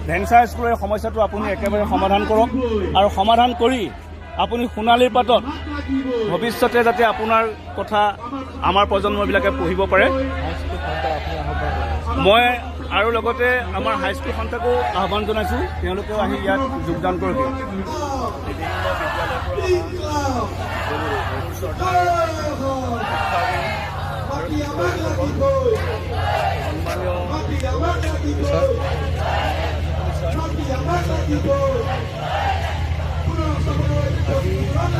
Venture স্কুলৰ এই সমস্যাটো আপুনি একেবাৰে সমাধান কৰক আৰু সমাধান কৰি আপুনি সোণালীৰ পাতত ভৱিষ্যতে যাতে আপোনাৰ কথা আমাৰ প্ৰজন্মবিলাকে পঢ়িব পাৰে। মই আৰু লগতে আমাৰ হাইস্কুল সন্থাকো আহ্বান জনাইছোঁ, তেওঁলোকেও আহি ইয়াত যোগদান কৰিব। বিভিন্ন বিদ্যালয়ৰ পৰা অহা সন্মানীয় আজি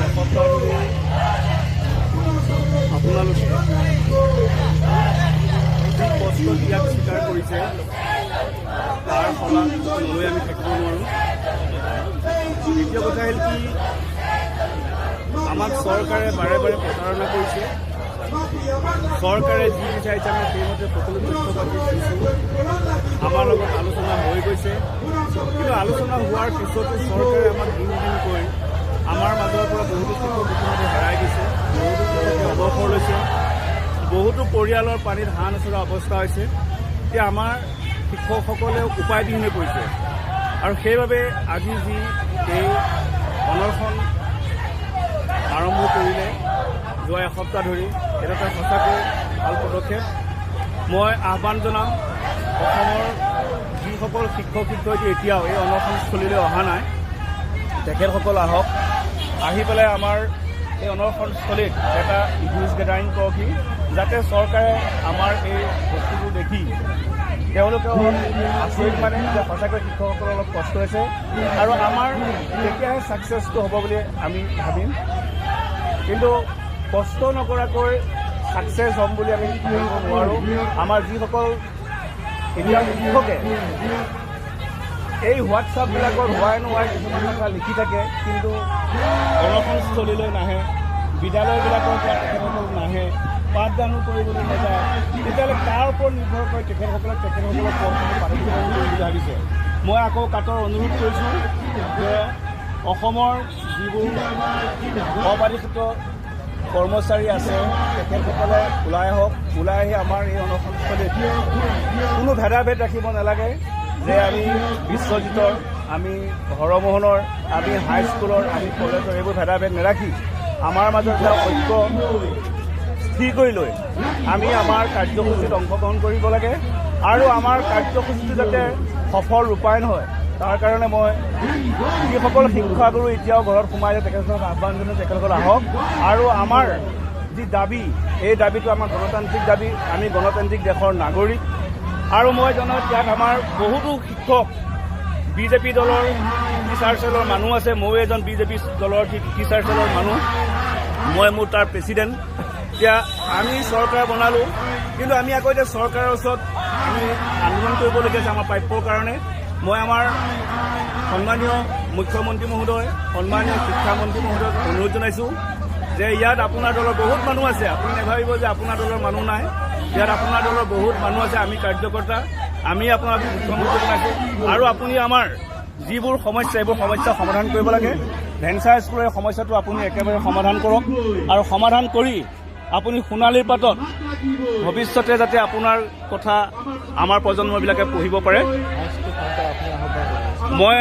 এসপ্তাহ ধৰি আপোনালোকে যি কষ্ট ত্যাগ স্বীকাৰ কৰিছে, তাৰ শলাগ নলৈ আমি থাকিব নোৱাৰোঁ। দ্বিতীয় কথা হ'ল কি, আমাক চৰকাৰে বাৰে বাৰে প্ৰতাৰণা কৰিছে। চৰকাৰে যি বিচাৰিছে আমি সেইমতে সকলো তথ্য পাতি দিছোঁ। আমাৰ লগত আলোচনা হৈ গৈছে, কিন্তু আলোচনা হোৱাৰ পিছতো চৰকাৰে আমাক দিন দিনকৈ আমাৰ মাজৰ পৰা বহুতো শিক্ষক ইতিমধ্যে হেৰাই দিছে, বহুতো শিক্ষকে অৱসৰ লৈছে, বহুতো পৰিয়ালৰ পানীত হাঁহ নচৰা অৱস্থা হৈছে। এতিয়া আমাৰ শিক্ষকসকলে উপায়বিহীন হৈ পৰিছে আৰু সেইবাবে আজি যি এই অনশন আৰম্ভ কৰিলে যোৱা এসপ্তাহ ধৰি, এইটো এটা সঁচাকৈ ভাল পদক্ষেপ। মই আহ্বান জনাম, অসমৰ যিসকল শিক্ষক শিক্ষয়িত্ৰী এতিয়াও এই অনশনস্থলীলৈ অহা নাই, তেখেতসকল আহক, আহি পেলাই আমাৰ এই অনশনস্থলীত এটা হিউজ গেডাৰিং কৰকহি, যাতে চৰকাৰে আমাৰ এই বস্তুবোৰ দেখি তেওঁলোকেও অলপ আচৰিত মানে যে সঁচাকৈ শিক্ষকসকলৰ অলপ কষ্ট হৈছে আৰু আমাৰ তেতিয়াহে ছাকচেছটো হ'ব বুলি আমি ভাবিম। কিন্তু কষ্ট নকৰাকৈ ছাকচেছ হ'ম বুলি আমি ভাবিব নোৱাৰোঁ। আমাৰ যিসকল এতিয়া শিক্ষকে এই হোৱাটছআপবিলাকত হোৱাই নোহোৱাই কিছুমান কথা লিখি থাকে, কিন্তু অনশনস্থলীলৈ নাহে, বিদ্যালয়বিলাকৰ পৰা তেখেতসকল নাহে, পাঠদানো কৰিবলৈ নাযায়, তেতিয়াহ'লে তাৰ ওপৰত নিৰ্ভৰ কৰি তেখেতসকলে তেখেতসকলৰ পথসমূহ পাঠ্যক্ৰম কৰিম বুলি ভাবিছে। মই আকৌ কাতৰ অনুৰোধ কৰিছোঁ যে অসমৰ যিবোৰ অবাধিকৃত কৰ্মচাৰী আছে, তেখেতসকলে ওলাই আহক। ওলাই আহি আমাৰ এই অনশনস্থলীত কোনো ভেদাভেদ ৰাখিব নালাগে যে আমি বিশ্বজিতৰ, আমি হৰমোহনৰ, আমি হাইস্কুলৰ, আমি কলেজৰ, এইবোৰ ভেদাভেদ নাৰাখি আমাৰ মাজত এটা ঐক্য স্থিৰ কৰি লৈ আমি আমাৰ কাৰ্যসূচীত অংশগ্ৰহণ কৰিব লাগে আৰু আমাৰ কাৰ্যসূচীটো যাতে সফল ৰূপায়ণ হয়, তাৰ কাৰণে মই যিসকল শিক্ষাগুৰু এতিয়াও ঘৰত সোমাই আছে, তেখেতসকলক আহ্বান জনাই তেখেতসকল আহক। আৰু আমাৰ যি দাবী, এই দাবীটো আমাৰ গণতান্ত্ৰিক দাবী, আমি গণতান্ত্ৰিক দেশৰ নাগৰিক। আৰু মই জনাত ইয়াত আমাৰ বহুতো শিক্ষক বিজেপি দলৰ টিচাৰ চেলৰ মানুহ আছে। ময়ো এজন বিজেপি দলৰ টিচাৰ চেলৰ মানুহ, মই মোৰ তাৰ প্ৰেচিডেণ্ট। এতিয়া আমি চৰকাৰ বনালোঁ, কিন্তু আমি আকৌ এতিয়া চৰকাৰৰ ওচৰত আমি আন্দোলন কৰিবলগীয়া হৈছে আমাৰ প্ৰাপ্যৰ কাৰণে। মই আমাৰ সন্মানীয় মুখ্যমন্ত্ৰী মহোদয়, সন্মানীয় শিক্ষামন্ত্ৰী মহোদয়ক অনুৰোধ জনাইছোঁ যে ইয়াত আপোনাৰ দলৰ বহুত মানুহ আছে, আপুনি নাভাবিব যে আপোনাৰ দলৰ মানুহ নাই, ইয়াত আপোনাৰ দলৰ বহুত মানুহ আছে। আমি কাৰ্যকৰ্তা, আমি আপোনাক মুখ্যমন্ত্ৰী বনাইছোঁ আৰু আপুনি আমাৰ যিবোৰ সমস্যা, এইবোৰ সমস্যা সমাধান কৰিব লাগে। ভেঞ্চাৰ স্কুলৰ সমস্যাটো আপুনি একেবাৰে সমাধান কৰক আৰু সমাধান কৰি আপুনি সোণালীৰ পাতত ভৱিষ্যতে যাতে আপোনাৰ কথা আমাৰ প্ৰজন্মবিলাকে পঢ়িব পাৰে। মই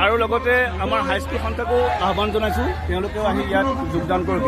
আৰু লগতে আমাৰ হাইস্কুল সন্থাকো আহ্বান জনাইছোঁ, তেওঁলোকেও আহি ইয়াত যোগদান কৰিব।